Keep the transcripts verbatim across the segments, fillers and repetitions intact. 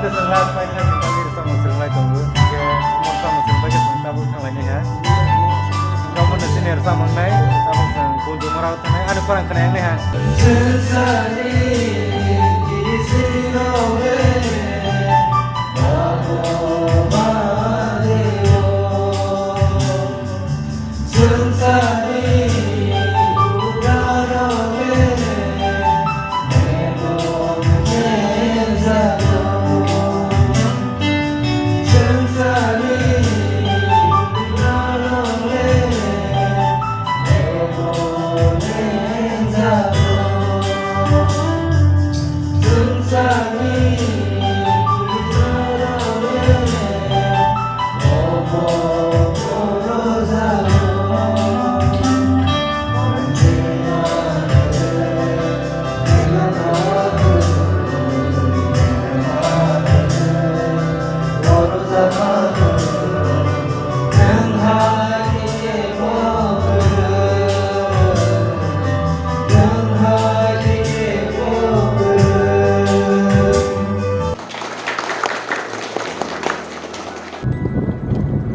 Chwng last pai thai ni bagwi rwchapmung swrwng lai tongo. Hwnkhe omo rwchapmung swrwng bai khe chwng tabuk thang lainai ha. Omo no chini rwchapmung nai, tabuk chwng Gunjumura o thangnai, ani khorang khna yang nai ha.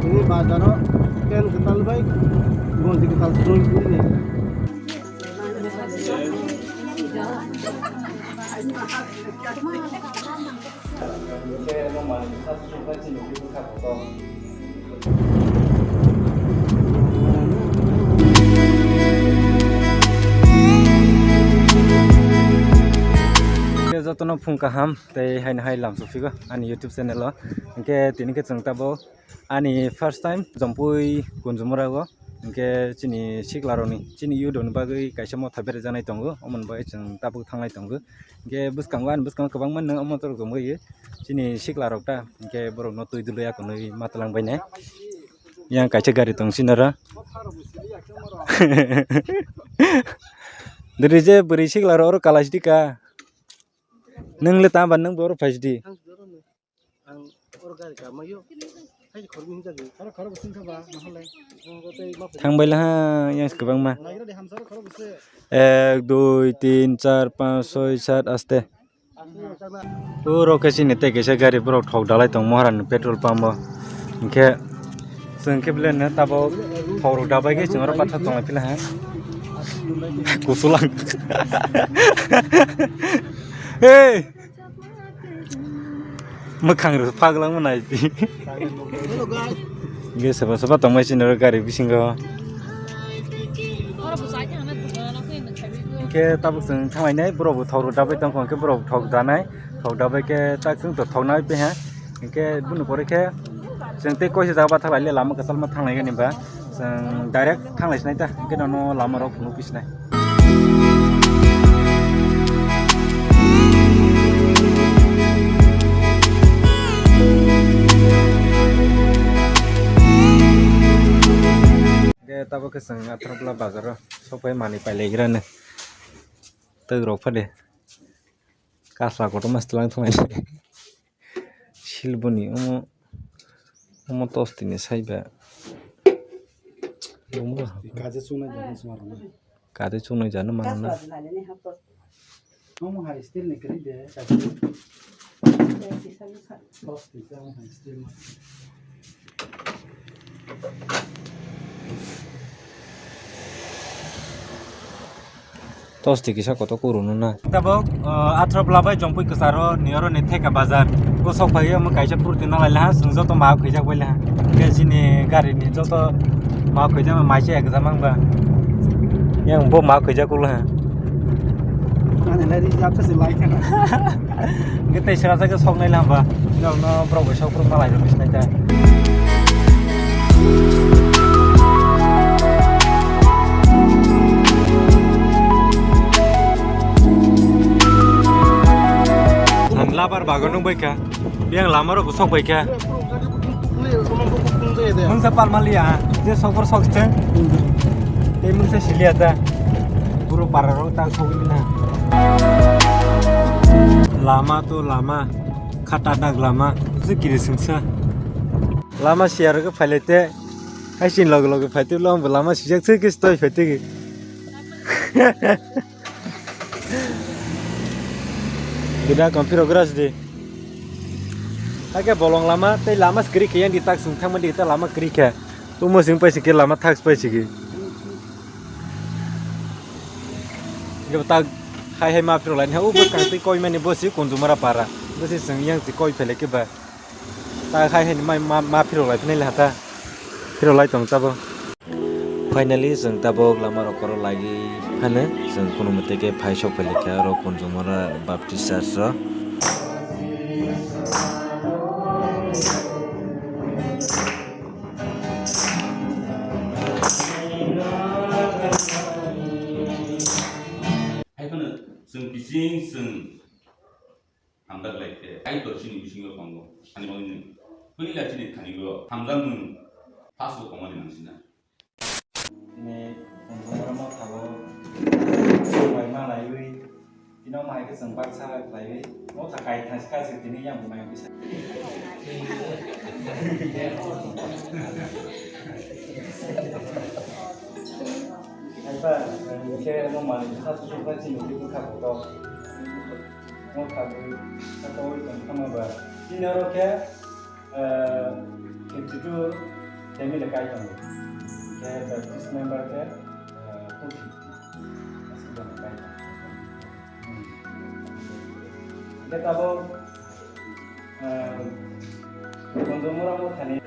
Tini bazaro tent kwtal bai gonti kwtal swnwi phurini. Jotono phung kaham tei haino hai lam sophigo ani YouTube channel o. Hinkhe tini khe chwng tabuk ani first time Jompui Kunjumura o. Hinkhe chini siklarokni, chini youth rokni bagwi kaisa motha berajak nai tongo, omoni bagwi chwng tabuk thanglai tongo. Hinkhe bwskango, ani bwskango kwbangma nwng omo torok tongbaio. Chini siklarok ta, hinkhe borokno twi dului akonwi ma twlang bainai. Yang kaisa gari tong sinaro. Diri je bwrwi siklarok oro kalai sidi ka. Nwng le tamo ba nwng bo oro phai sidi. Ang oro gari ka maio. Hai khoroknwi hinjagwi. Khorok, khorok bo singkha ba, mahalai. Ang bo tei ma phai. Thangbai laha yang kwbangma. Naigra de hamsaro khorok bo se. Ek, dui, tin, char, panch, soi, sat, aste. Oro khe chini tei kaisa gari borok thok dalai tong Maharani petrol pump o. Hinkhe chwng khe belai no tabuk thok rok dabai khe chwng oro pathar tonglai phi laha. Kusulang. Hey! Mwkhang rw phaglangma nai di. Hello, guys. Ge soba soba tongmai sini oro gari bisingo. Hinkhe tabuk chwng thanglainai, borok bo thok rok dabai tongkha, hinkhe borok bo thok danai, thok dabai khe tak chwng to thok nai peha. Hinkhe bini pore khe chwng tei koisa jaga bathak laile lama kwchalma thanglaigani ba. Chwng direct thanglai sinai ta, hinkhe nono lama rok phunuk pisinai. Hinkhe tabuk khe chwng Atharpla bazaro sokphai manwi pailaigrano. Twk rok phade kasla kotorma se twlang thanglainai. Silboni omo, omo tosti ni saiba. Omo. Kaje chunai jani sima rwna. Kaje chunai jani mano na. Omo hai steel ni kwrwi de, kaje. Tosti se omo hai steel ma. Tosti kisa kotor kuru nuna. Tabuk, uh, Atharpla bai Jompui kwcharo ni oro ni theka bazar. O sok phai omo kaisa purti nalai laha, chwng joto ma khaijak bai laha. Khe chini gari ni joto ma khaijak mai se exam ang ba. Yang bo ma khaijak kula ha. Ani lai ri jab se lai kana. Hingke tei sera jaga sok nai lamba. Norokno borok bai sok phuru malai rok bisinai ta. Ang labar bago nung bai kha. Yang lama rok sok bai kha. Mungsa palmaliya, je sok phuru sok se. Tei mungsa siliya ta. Buru para rok ta sok na. Lama to lama. Khatarnak lama, je kiri sungsa. Lama siyar khe phailai te, hai chini loge loge phai te, lama sijak se khe stoi phai te. Gida kom phiro gras di. Ake bolong lama, tei lama skri khe yang di tak sung thangma di ta lama kri khe. Tumo sing pai sike lama thak pai sike. Ge tak hai hai ma phiro lai ha, u bwkang tei koi mani bo si Kunjumara para. Bo si sung yang si koi phele ke ba. Ta hai hai ma, ma, ma phirok lai phinai le hata. Phirok lai tong tabo. Finally, chwng tabok lama rok koro lagi phano chwng kunumu tei khe phai sok phailai kha oro Kunjumara Baptist Church ro. Hai phano chwng bising chwng hamjak lai khe, Kaitor chini bisingo tongo. Ani bagwi nwng puila chini thani o hamjakmung paso tongmani nangsina. Chini Kunjumara motha o bai ma laiwi, tino mai khe chwng baksa khlaiwi, motha kai thangsi kasi tini yang mai bisa. Haiba, khe mo mani kha tu kha chini kha kha. Mo tabuk, tabuk tong kha ma ba. Chini oro khe, eh, fifty two family kai tongo. Khe Baptist member khe, eh, two fifty. Aswk bai kai tongo. Hmm. Khe tabuk, eh, Kunjumara mothani.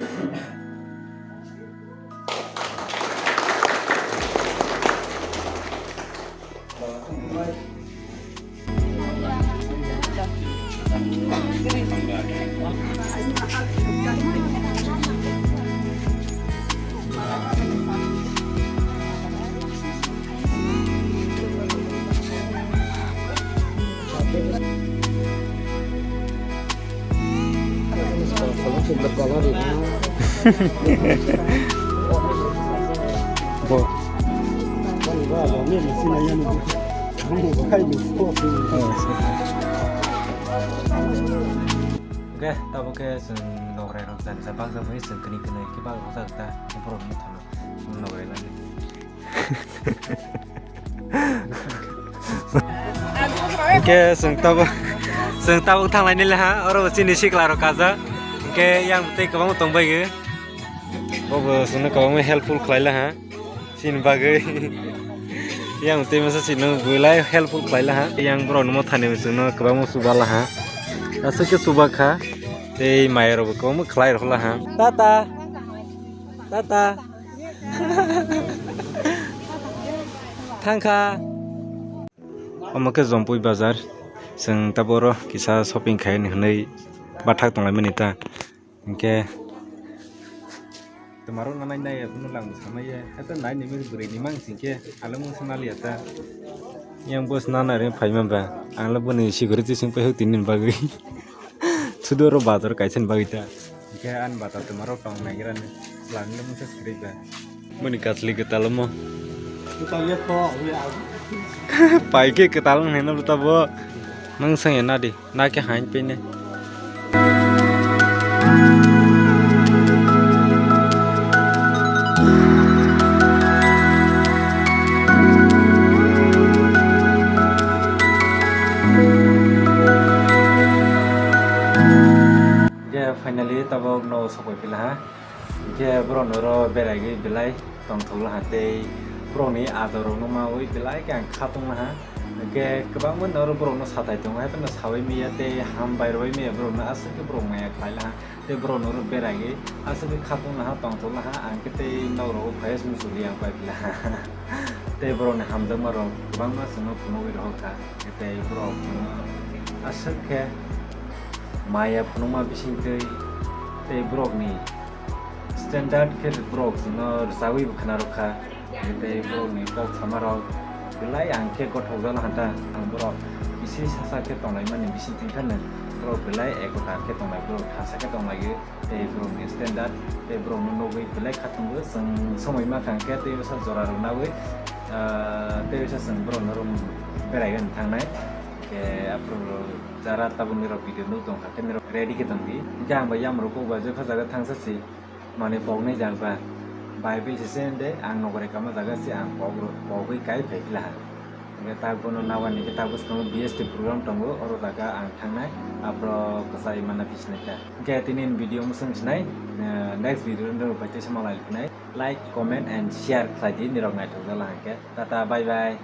Bo. Oke, tabuk khe chwng nograi rok jani sa baksa bai chwng kini kini khe bak rok jak ta borok ni thalo nograi lani. Hingke chwng tabuk, chwng tabuk thanglaini le ha, oro bo chini sikla rok kajak. Hingke yang tei kwbangma tongbaio. Bo bo chwngno kwbangma helpful khlai le ha. Chini bagwi. Yang tei masa chini belai helpful khlai le ha. Yang borok no mothani chwngno kwbangma chuba la ha. Aswk khe chuba kha. Tei maya rok bo kwbangma khlai rok la ha. Tata. Tata. Thangkha. Omo khe Jompui bazar. Chwng tabuk oro kisa shopping khaini hwnwi bathak tonglaimani ta. Hinkhe twmarok nanai nai phano lang samaiya. Hato nai nini bwrwi ni mang singkhe halwng mungsa naliya ta. Yang bus nana ring phaima ba. Ang le boni security sing paihok tini ni bagwi. Sudu oro bazar kaisa ni bagwi ta. Hingke ani bata twmarok tong naigrani. Lani le mungsa swrwi ba. Muni kachli kwtal omo. Kwtal ya kho, wi ag- Pai khe kwtal wng hino bwta bo. Nung sanya nadi, na khe hain pine. Hingke finally tabok no sokoi pila ha. Hingke borok no oro berai gwi belai tongthok laha tei borok ni ador rok no mawi belai khe ang khatung laha. Hingke kwbangma no oro borok no satai tongo, hai phano sawi maya tei hambai rwui maya borok no aswk khe borok maya khlai laha. Tei borok no oro berai gwi aswk khe khatung laha, tongthok laha, ang khe tei nok rogo phai muchungli ang pai phi laha. Tei borok ni hamjakma rok kwbangma chwngno phunugwi rohor kha. Tei borok aswk khe maya phunukma bisingtwi tei borokni standard khe borok chwngno rwchapwi bo khna rwkha. Tei borokni kok samarok belai ang khe gothokjak laha ta. Ang borok bisi sasak khe tonglaimani bisingtwi phano borok belai ekota khe tonglai, borok thansa khe tonglaio. Tei borokni standard, tei borokno nugwi belai khatungo. Chwng somoi mankha hwnkhe tei bwsa jora rwnawi, ah, tei bwsa chwng borokno room beraigani thangnai. Hwnkhe aphuru jara tabukni rok video nuk tongkha khe nirok ready khe tongdi. Hwnkhe ang bai yamarok kok bai jepha jaga thangsa se manwi poknai jak ba. Bible se se hwndai, ang nokrai kama jaga se ang pok, pogwi kai phai phi laha. Hwnkhe tak bono nabani khe tak bwskango B S T program tongo, oro jaga ang thangnai, aphro kwchai manna phi sinai kha. Hwnkhe tini ni video mwswng sinai, eh, next video no bai tei sama lai phinai. Like, comment and share khlai di, nirok naithok jala hwnkhe. Tata, bye bye.